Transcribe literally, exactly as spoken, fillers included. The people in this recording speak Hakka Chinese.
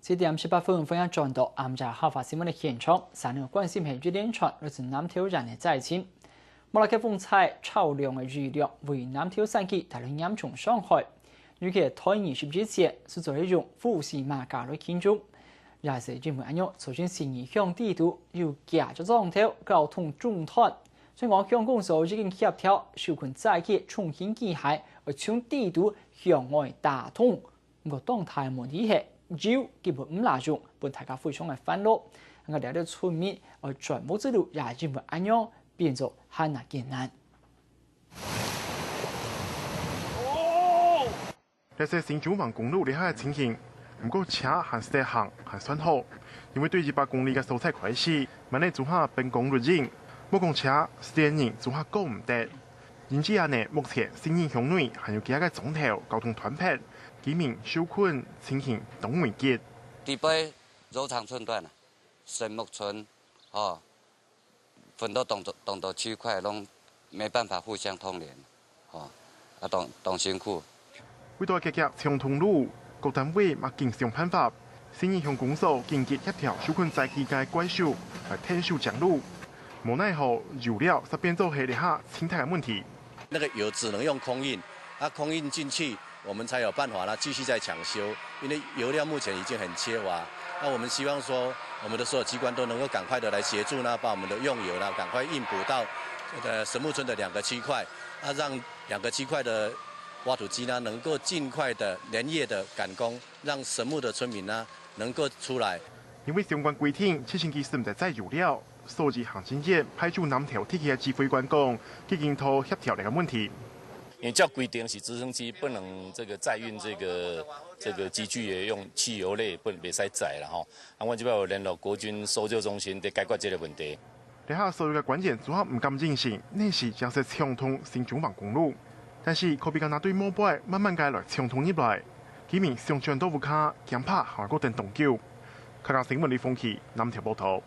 七點十八分，歡迎轉到暗夜客話新聞个現場。先來關心係一連串來自南投縣个災情。莫拉克風颱超量个雨量，為南投山區帶來嚴重傷害。尤其係台二十一線，係做得用富士馬加來形容。也係因為恁樣，造成信義鄉地肚有幾隻庄頭交通中斷。所以講鄉公所已經協調，受困災區重型機械，愛從地肚向外打通。 毋過當大問題係，油根本毋罅用，分大家非常个煩惱。𠊎這兜村民愛轉屋之路也因為恁樣變做還較艱難。這係新竹橫公路這下个情形，毋過車還係得行，還算好，因為對一百公里个所在開始，慢慢做下變公路型，莫講車，係連人做下過毋得。 因此恁呢，目前信義鄉內還有幾下个庄頭交通斷忒，居民受困情形當危急。地背肉場村段啊，神木村，哦，分到當多當多區塊，攏沒辦法互相通聯，哦，啊，當當辛苦。 為著解決暢通路，各單位嘛緊想辦法。信義鄉公所緊急協調受困災區个怪手來𢯭手整路。無奈何，油料煞變做係這下盡大个問題。那個油只能用空運，啊，空運進去，我們才有辦法呢繼續再搶修，因為油料目前已經很缺乏。那我們希望說，我們的所有機關都能夠趕快的來協助呢，把我們的用油呢趕快運補到，呃，神木村的兩個區塊，啊，讓兩個區塊的挖土機呢，能夠盡快的連夜的趕工，讓神木的村民呢能夠出來。因為相關規定，七星期使毋得載油料，所以行政院派駐南投地區个指揮官講，已經在協調這個問題。因為照規定是直升機不能這個載運這個這個機具的用汽油類，不能袂使載啦吼。啊，阮這擺有聯絡國軍搜救中心，在解決這個問題。 這下所有个官員做下毋敢應承，哪時正式暢通新竹橫公路。但是可比較拿對末擺慢慢个來暢通入來，居民想轉到屋下，驚怕還過等當久。客家新聞李鳳琪，南投報導。